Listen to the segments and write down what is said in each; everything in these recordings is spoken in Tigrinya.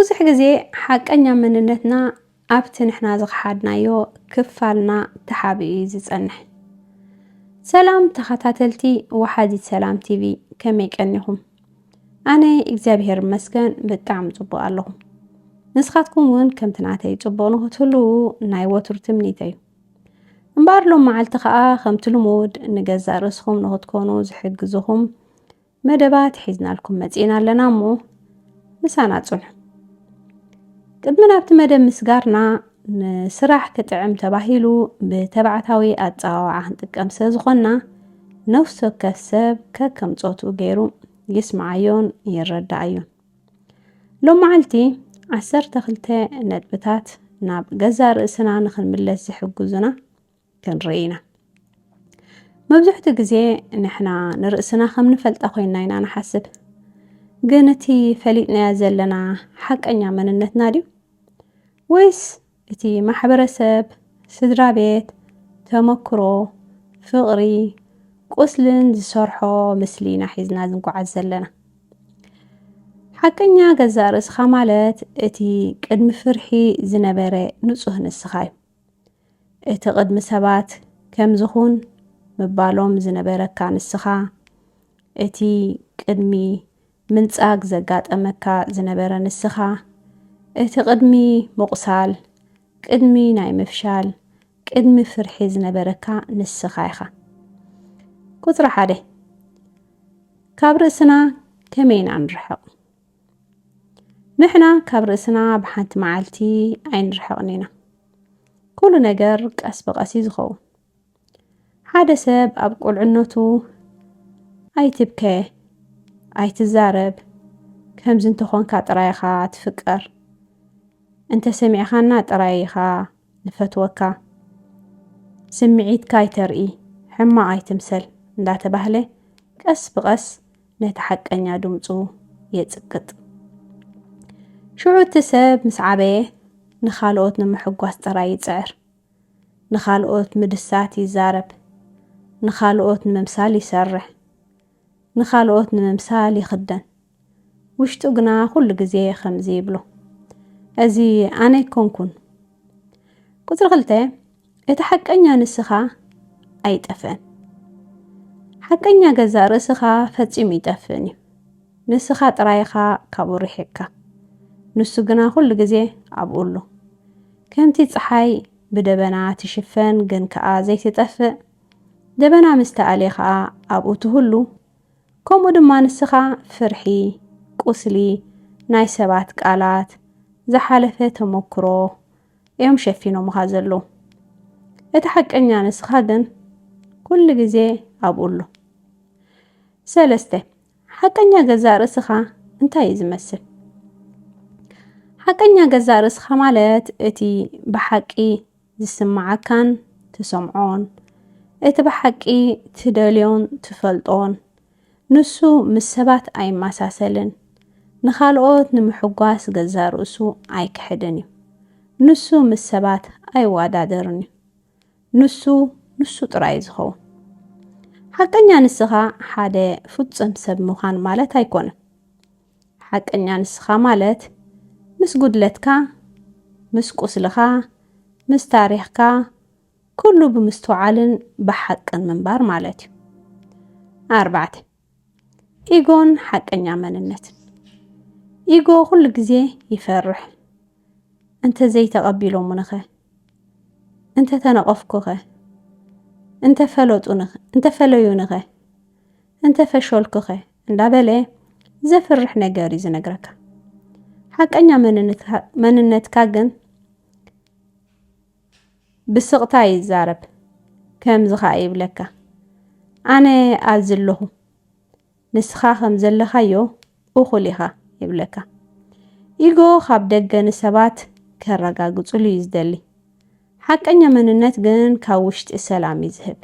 ብዙሕ ግዜ ሓቀኛ መንነትና ኣብቲ ንሕና ዝኸሓድናዮ ክፋልና ተሓቢኡ እዩ ዝጸንሕ። ሰላም ተኸታተልቲ ወሓዚት ሰላም ቲቪ፣ ከመይ ቀኒኹም? ኣነ እግዚኣብሔር ይመስገን ብጣዕሚ ጽቡቕ ኣለኹ። ንስኻትኩም እውን ከምቲ ናተይ ጽቡቕ ንኽትህልዉ ናይ ወትሩ ትምኒተይ እዩ። እምበኣር ሎም መዓልቲ ከኣ ከምቲ ልሙድ ንገዛእ ርእስኹም ንኽትኮኑ ዝሕግዝኹም መደባት ሒዝናልኩም መጺእና ኣለና እሞ ምሳና ጽንሑ። ቅድሚ ናብቲ መደብ ምስጋርና፣ ንስራሕ ክጥዕም ተባሂሉ ብተባዕታዊ ኣጸዋውዓ ክንጥቀም ስለ ዝኾንና፣ ነፍሲ ወከፍ ሰብ ከከም ጾትኡ ገይሩ ይስምዓዮን ይረዳኣዮን። ሎም መዓልቲ ዓሰርተ ክልተ ነጥብታት ናብ ገዛእ ርእስና ንኽንምለስ ዝሕግዙና ክንርኢ ኢና። መብዛሕትኡ ግዜ ንሕና ንርእስና ከም ንፈልጣ ኮይንና ኢና ንሓስብ። ግን እቲ ፈሊጥናዮ ዘለና ሓቀኛ መንነትና ድዩ? ወይስ እቲ ማሕበረሰብ፣ ስድራ ቤት፣ ተመክሮ፣ ፍቕሪ፣ ቁስልን ዝሰርሖ ምስሊ ኢና ሒዝና ዝንጓዓዝ ዘለና? ሓቀኛ ገዛእ ርእስኻ ማለት እቲ ቅድሚ ፍርሒ ዝነበረ ንጹህ ንስኻ እዩ። እቲ ቅድሚ ሰባት ከምዚ ኹን ምባሎም ዝነበረካ ንስኻ፣ እቲ ቅድሚ ምንጻግ ዘጋጠመካ ዝነበረ ንስኻ፣ እቲ ቅድሚ ምቑሳል፣ ቅድሚ ናይ ምፍሻል፣ ቅድሚ ፍርሒ ዝነበረካ ንስኻ ኢኻ። ቁጽሪ ሓደ፣ ካብ ርእስና ከመይ ኢና ንርሕቕ? ንሕና ካብ ርእስና ብሓንቲ መዓልቲ ኣይንርሕቕን ኢና። ኩሉ ነገር ቀስ ብቐስ እዩ ዝኸውን። ሓደ ሰብ ኣብ ቁልዕነቱ "ኣይትብከ፣ ኣይትዛረብ፣ ከምዚ እንተኾንካ ጥራይ ኢኻ ትፍቀር፣ እንተሰሚዕኻና ጥራይ ኢኻ ንፈትወካ፣ ስምዒትካ ኣይተርኢ፣ ሕማቕ ኣይትምሰል" እንዳተባህለ ቀስ ብቐስ ነቲ ሓቀኛ ድምጹ የጽቅጥ። ሽዑ እቲ ሰብ ምስ ዓበየ ንኻልኦት ንምሕጓስ ጥራይ ይጽዕር። ንኻልኦት ምድሳት ይዛረብ። ንኻልኦት ንምምሳል ይሰርሕ። ንኻልኦት ንምምሳል ይኽደን። ውሽጡ ግና ኩሉ ግዜ ከምዚ ይብሎ፣ "እዚ ኣነ ኣይኮንኩን?" ቁጽሪ ክልተ፣ እቲ ሓቀኛ ንስኻ ኣይጠፍእን። ሓቀኛ ገዛእ ርእስኻ ፈጺሙ ይጠፍእን እዩ። ንስኻ ጥራይ ኢኻ ካብኡ ርሒቕካ። ንሱ ግና ኩሉ ግዜ ኣብኡ ኣሎ። ከምቲ ጸሓይ ብደበና ትሽፈን ግን ከኣ ዘይትጠፍእ፣ ደበና ምስ ተኣልየ ከኣ ኣብኡ ትህሉ፣ ከምኡ ድማ ንስኻ ፍርሒ፣ ቁስሊ፣ ናይ ሰባት ቃላት፣ ዝሓለፈ ተመክሮ እዮም ሸፊኖምኻ ዘለዉ። እቲ ሓቀኛ ንስኻ ግን ኩሉ ግዜ ኣብኡ ኣሎ። ሰለስተ፣ ሓቀኛ ገዛእ ርእስኻ እንታይ እዩ ዝመስል? ሓቀኛ ገዛእ ርእስኻ ማለት እቲ ብሓቂ ዝስምዓካን ትሰምዖን፣ እቲ ብሓቂ ትደልዮን ትፈልጦን፣ ንሱ ምስ ሰባት ኣይመሳሰልን፣ ንኻልኦት ንምሕጓስ ገዛእ ርእሱ ኣይክሕድን እዩ። ንሱ ምስ ሰባት ኣይወዳደርን እዩ። ንሱ፣ ንሱ ጥራይ እዩ ዝኸውን። ሓቀኛ ንስኻ ሓደ ፍጹም ሰብ ምዃን ማለት ኣይኮነን። ሓቀኛ ንስኻ ማለት ምስ ጉድለትካ፣ ምስ ቁስልኻ፣ ምስ ታሪኽካ፣ ኩሉ ብምስትውዓልን ብሓቅን ምንባር ማለት እዩ። ኣርባዕተ፣ ኢጎን ሓቀኛ መንነትን። ኢጎ ኩሉ ግዜ ይፈርሕ። እንተ ዘይተቐቢሎምንኸ? እንተ ተነቐፍኩኸ? እንተ ፈለጡንኸ? እንተ ፈለዩንኸ? እንተ ፈሸልኩኸ? እንዳበለ ዘፍርሕ ነገር እዩ ዝነግረካ። ሓቀኛ መንነትካ፣ መንነትካ ግን ብስቕታ ይዛረብ። ከምዚ ኸኣ ይብለካ፣ "ኣነ ኣብዚ ኣለኹ፣ ንስኻ ከም ዘለኻዮ እኹል ኢኻ" ይብለካ። ኢጎ ካብ ደገ ንሰባት ከረጋግጹሉ እዩ ዝደሊ። ሓቀኛ መንነት ግን ካብ ውሽጢ ሰላም እዩ ዝህብ።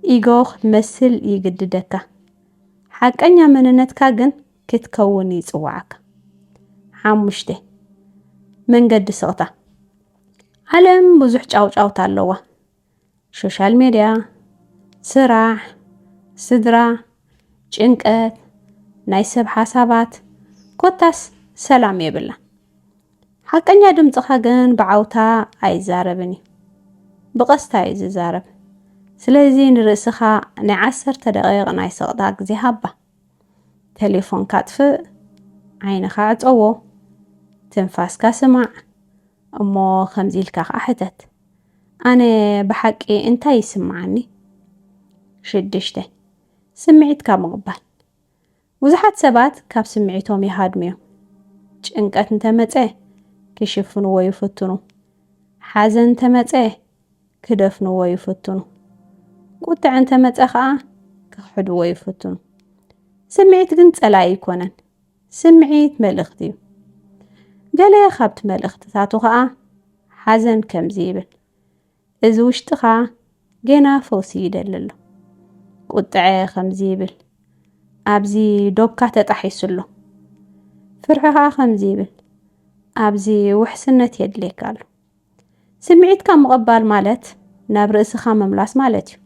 ኢጎ ክትመስል ይግድደካ። ሓቀኛ መንነትካ ግን ክትከውን ይጽውዓካ። ሓሙሽተ፣ መንገዲ ስቕታ። ዓለም ብዙሕ ጫውጫውታ ኣለዋ። ሶሻል ሜድያ፣ ስራሕ፣ ስድራ፣ ጭንቀት፣ ናይ ሰብ ሓሳባት፣ ኮታስ ሰላም የብላን። ሓቀኛ ድምጽኻ ግን ብዓውታ ኣይዛረብን እዩ። ብቐስታ እዩ ዝዛረብ። ስለዚ ንርእስኻ ናይ ዓሰርተ ደቂቕ ናይ ሰቕጣ ግዜ ሃባ። ቴሌፎንካ ኣጥፍእ፣ ዓይንኻ ዕጸዎ፣ ትንፋስካ ስማዕ፣ እሞ ከምዚ ኢልካ ኸኣ ሕተት፣ ኣነ ብሓቂ እንታይ ይስምዓኒ? ሽዱሽተ፣ ስምዒትካ ምቕባል። ብዙሓት ሰባት ካብ ስምዒቶም ይሃድሙ እዮም። ጭንቀት እንተመጸ ክሽፍንዎ ይፍትኑ። ሓዘን እንተመጸ ክደፍንዎ ይፍትኑ። ቁጥዐ እንተመጸ ኸኣ ክኽሕድዎ ይፍትኑ። ስምዒት ግን ጸላኢ ኣይኮነን። ስምዒት መልእኽቲ እዩ። ገለ ካብቲ መልእኽትታቱ ኸኣ ሓዘን ከምዚ ይብል፣ እዚ ውሽጥኻ ጌና ፈውሲ ይደሊ ኣሎ። ቁጥዐ ከምዚ ይብል፣ ኣብዚ ዶብካ ተጣሒሱ ኣሎ። ፍርሒ ኸኣ ከምዚ ይብል፣ ኣብዚ ውሕስነት የድልየካ ኣሎ። ስምዒትካ ምቕባል ማለት ናብ ርእስኻ ምምላስ ማለት እዩ።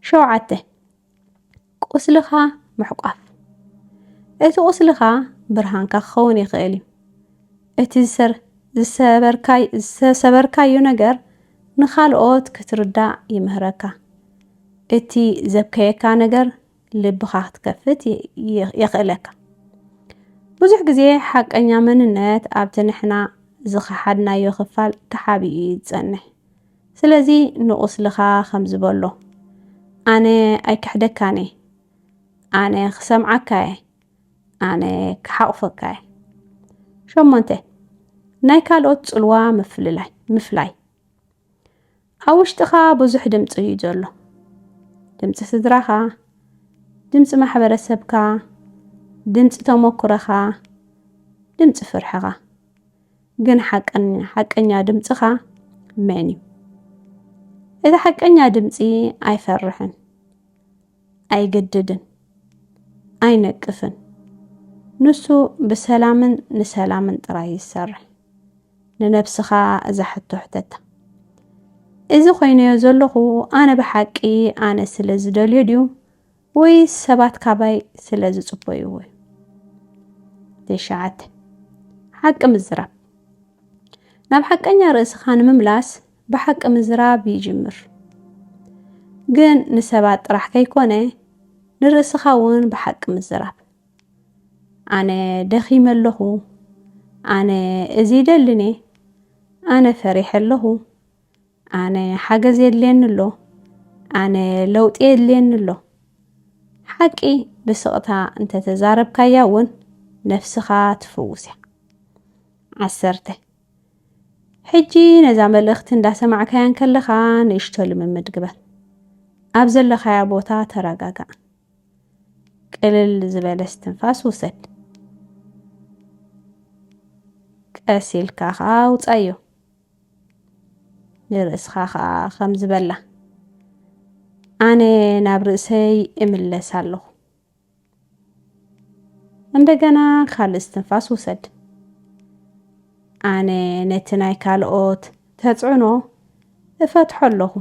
ሸውዓተ፣ ቁስልኻ ምሕቋፍ። እቲ ቁስልኻ ብርሃንካ ክኸውን ይኽእል እዩ። እቲ ዝሰር-፣ ዝሰበርካይ-፣ ዝተሰበርካዮ ነገር ንኻልኦት ክትርዳእ ይምህረካ። እቲ ዘብከየካ ነገር ልብኻ ክትከፍት የ-፣ የ-፣ የኽእለካ። ብዙሕ ግዜ ሓቀኛ መንነት ኣብቲ ንሕና ዝኸሓድናዮ ክፋል ተሓቢኡ እዩ ዝጸንሕ። ስለዚ ንቑስልኻ ከምዚ በሎ፣ ኣነ ኣይክሕደካን እየ፣ ኣነ ክሰምዓካ እየ፣ ኣነ ክሓቑፈካ እየ። ሸሞንተ፣ ናይ ካልኦት ጽልዋ ምፍልላይ፣ ምፍላይ። ኣብ ውሽጥኻ ብዙሕ ድምጺ እዩ ዘሎ። ድምጺ ስድራኻ፣ ድምጺ ማሕበረሰብካ፣ ድምጺ ተመኩረኻ፣ ድምጺ ፍርሕኻ። ግን ሓቀን-፣ ሓቀኛ ድምጽኻ መን እዩ? እቲ ሓቀኛ ድምጺ ኣይፈርሕን፣ ኣይግድድን፣ ኣይነቅፍን። ንሱ ብሰላምን ንሰላምን ጥራይ ይሰርሕ። ንነብስኻ እዛ ሕቶ ሕተታ። እዚ ኮይነዮ ዘለኹ ኣነ ብሓቂ ኣነ ስለ ዝደልዮ ድዩ ወይ ሰባት ካባይ ስለ ዝጽበይዎ እዩ? ትሽዓተ፣ ሓቂ ምዝራብ። ናብ ሓቀኛ ርእስኻ ንምምላስ ብሓቂ ምዝራብ ይጅምር። ግን ንሰባት ጥራሕ ከይኮነ ንርእስኻ እውን ብሓቂ ምዝራብ። ኣነ ደኺመ ኣለኹ፣ ኣነ እዚ ይደልን እየ፣ ኣነ ፈሪሐ ኣለኹ፣ ኣነ ሓገዝ የድልየኒ ኣሎ፣ ኣነ ለውጢ የድልየኒ ኣሎ። ሓቂ ብስቕታ እንተተዛረብካያ እውን ነፍስኻ ትፍውስ እያ። ዓሰርተ፣ ሕጂ ነዛ መልእኽቲ እንዳሰማዕካያ እንከለኻ ንእሽቶ ልምምድ ግበር። ኣብ ዘለኻያ ቦታ ተረጋጋእ። ቅልል ዝበለ እስትንፋስ ውሰድ። ቀስ ኢልካ ኸኣ ኣውጻዮ። ንርእስኻ ኸኣ ከም ዝበላ፣ ኣነ ናብ ርእሰይ እምለስ ኣለኹ። እንደገና ካልእ እስትንፋስ ውሰድ። ኣነ ነቲ ናይ ካልኦት ተጽዕኖ እፈትሖ ኣለኹ።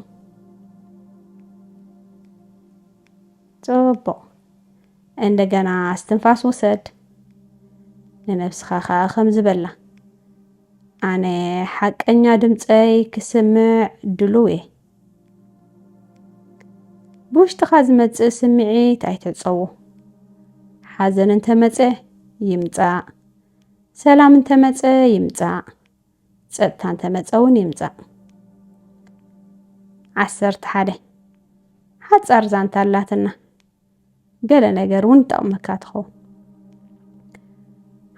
ጽቡቕ። እንደገና እስትንፋስ ውሰድ። ንነብስኻ ኸኣ ከም ዝበላ፣ ኣነ ሓቀኛ ድምጸይ ክስምዕ ድሉው እየ። ብውሽጥኻ ዝመጽእ ስምዒት ኣይትዕጸዎ። ሓዘን እንተመጸ ይምጻእ፣ ሰላም እንተመጸ ይምጻእ፣ ጸጥታ እንተመጸ እውን ይምጻእ። ዓሰርተ ሓደ፣ ሓጻር ዛንታ ኣላትና። ገለ ነገር እውን ይጠቕመካ ትኸውን።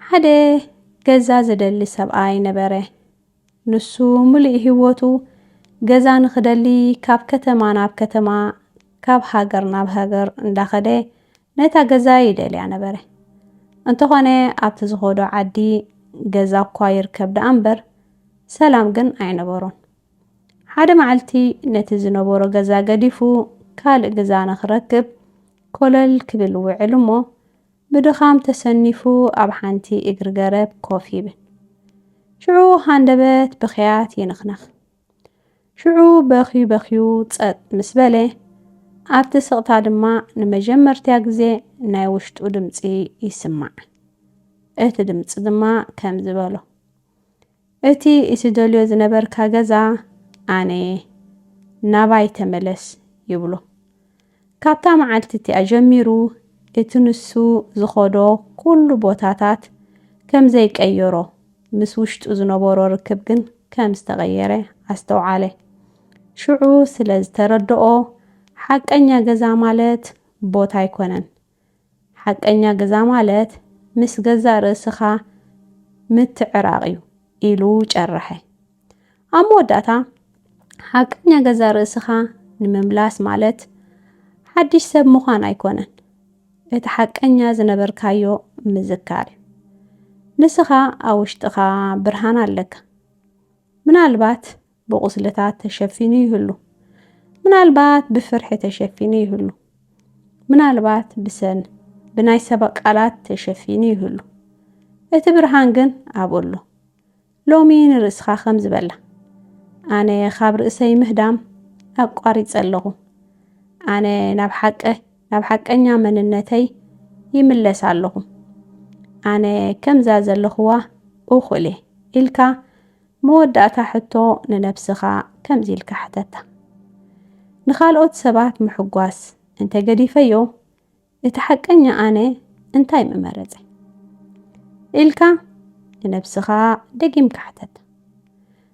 ሓደ ገዛ ዝደሊ ሰብኣይ ነበረ። ንሱ ምሉእ ህይወቱ ገዛ ንኽደሊ ካብ ከተማ ናብ ከተማ፣ ካብ ሃገር ናብ ሃገር እንዳኸደ ነታ ገዛ ይደልያ ነበረ። እንተኾነ ኣብቲ ዝኸዶ ዓዲ ገዛ እኳ ይርከብ ደኣ እምበር ሰላም ግን ኣይነበሮን። ሓደ መዓልቲ ነቲ ዝነበሮ ገዛ ገዲፉ ካልእ ገዛ ንኽረክብ ኮለል ክብል ውዕል እሞ ብድኻም ተሰኒፉ ኣብ ሓንቲ እግሪ ገረብ ኮፍ ይብል። ሽዑ ሃንደበት ብኽያት ይንኽነኽ። ሽዑ በኽዩ በኽዩ ጸጥ ምስ በለ ኣብቲ ስቕታ ድማ ንመጀመርትያ ግዜ ናይ ውሽጡ ድምጺ ይስማዕ። እቲ ድምፂ ድማ ከም ዝበሎ፣ "እቲ እትደልዮ ዝነበርካ ገዛ ኣነ፣ ናባይ ተመለስ" ይብሎ። ካብታ መዓልቲ እቲኣ ጀሚሩ እቲ ንሱ ዝኸዶ ኩሉ ቦታታት ከም ዘይቀየሮ፣ ምስ ውሽጡ ዝነበሮ ርክብ ግን ከም ዝተቐየረ ኣስተውዓለ። ሽዑ ስለ ዝተረድኦ፣ ሓቀኛ ገዛ ማለት ቦታ ኣይኮነን፣ ሓቀኛ ገዛ ማለት ምስ ገዛእ ርእስኻ ምትዕራቕ እዩ ኢሉ ጨረሐ። ኣብ መወዳእታ፣ ሓቀኛ ገዛእ ርእስኻ ንምምላስ ማለት ሓድሽ ሰብ ምዃን ኣይኮነን፣ እቲ ሓቀኛ ዝነበርካዮ ምዝካር እዩ። ንስኻ ኣብ ውሽጥኻ ብርሃን ኣለካ። ምናልባት ብቑስልታት ተሸፊኑ ይህሉ። ምናልባት ብፍርሒ ተሸፊኑ ይህሉ። ምናልባት ብሰን ብናይ ሰብ ቃላት ተሸፊኑ ይህሉ። እቲ ብርሃን ግን ኣብኡ ኣሎ። ሎሚ ንርእስኻ ከም ዝበላ፣ "ኣነ ካብ ርእሰይ ምህዳም ኣቋሪጸ ኣለኹ። ኣነ ናብ ሓቀ-፣ ናብ ሓቀኛ መንነተይ ይምለስ ኣለኹ። ኣነ ከምዛ ዘለኹዋ እኹል እየ" ኢልካ መወዳእታ ሕቶ ንነብስኻ ከምዚ ኢልካ ሕተታ፣ "ንኻልኦት ሰባት ምሕጓስ እንተገዲፈዮ፣ እቲ ሓቀኛ ኣነ እንታይ ምመረጸ?" ኢልካ ንነብስኻ ደጊምካ ሕተታ።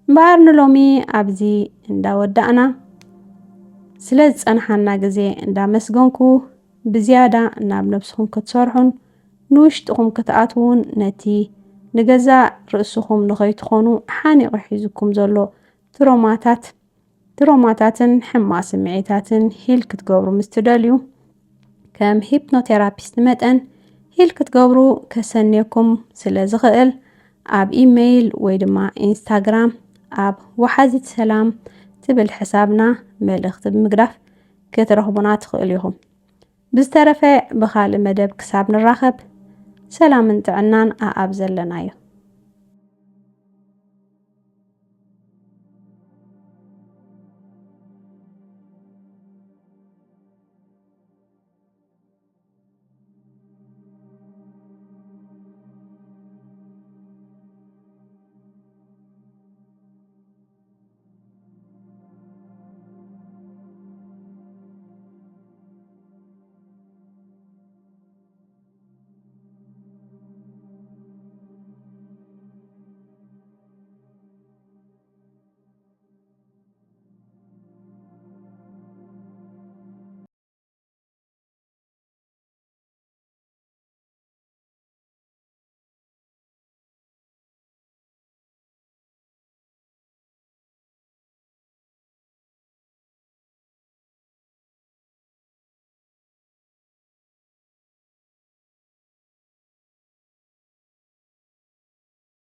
እምበኣር ንሎሚ ኣብዚ እንዳወዳእና፣ ስለ ዝጸንሓና ግዜ እንዳመስገንኩ፣ ብዝያዳ ናብ ነብስኹም ክትሰርሑን ንውሽጥኹም ክትኣትዉን፣ ነቲ ንገዛእ ርእስኹም ንኸይትኾኑ ሓኒቑ ሒዙኩም ዘሎ ትሮማታት፣ ትሮማታትን ሕማቕ ስምዒታትን ሂል ክትገብሩ ምስ ትደልዩ፣ ከም ሂፕኖቴራፒስት መጠን ሂል ክትገብሩ ከሰንየኩም ስለ ዝኽእል፣ ኣብ ኢሜይል ወይ ድማ ኢንስታግራም ኣብ ወሓዚት ሰላም ትብል ሕሳብና መልእኽቲ ብምግዳፍ ክትረኽቡና ትኽእሉ ኢኹም። ብዝተረፈ ብኻልእ መደብ ክሳብ ንራኸብ፣ ሰላምን ጥዕናን ኣኣብ ዘለናዮ።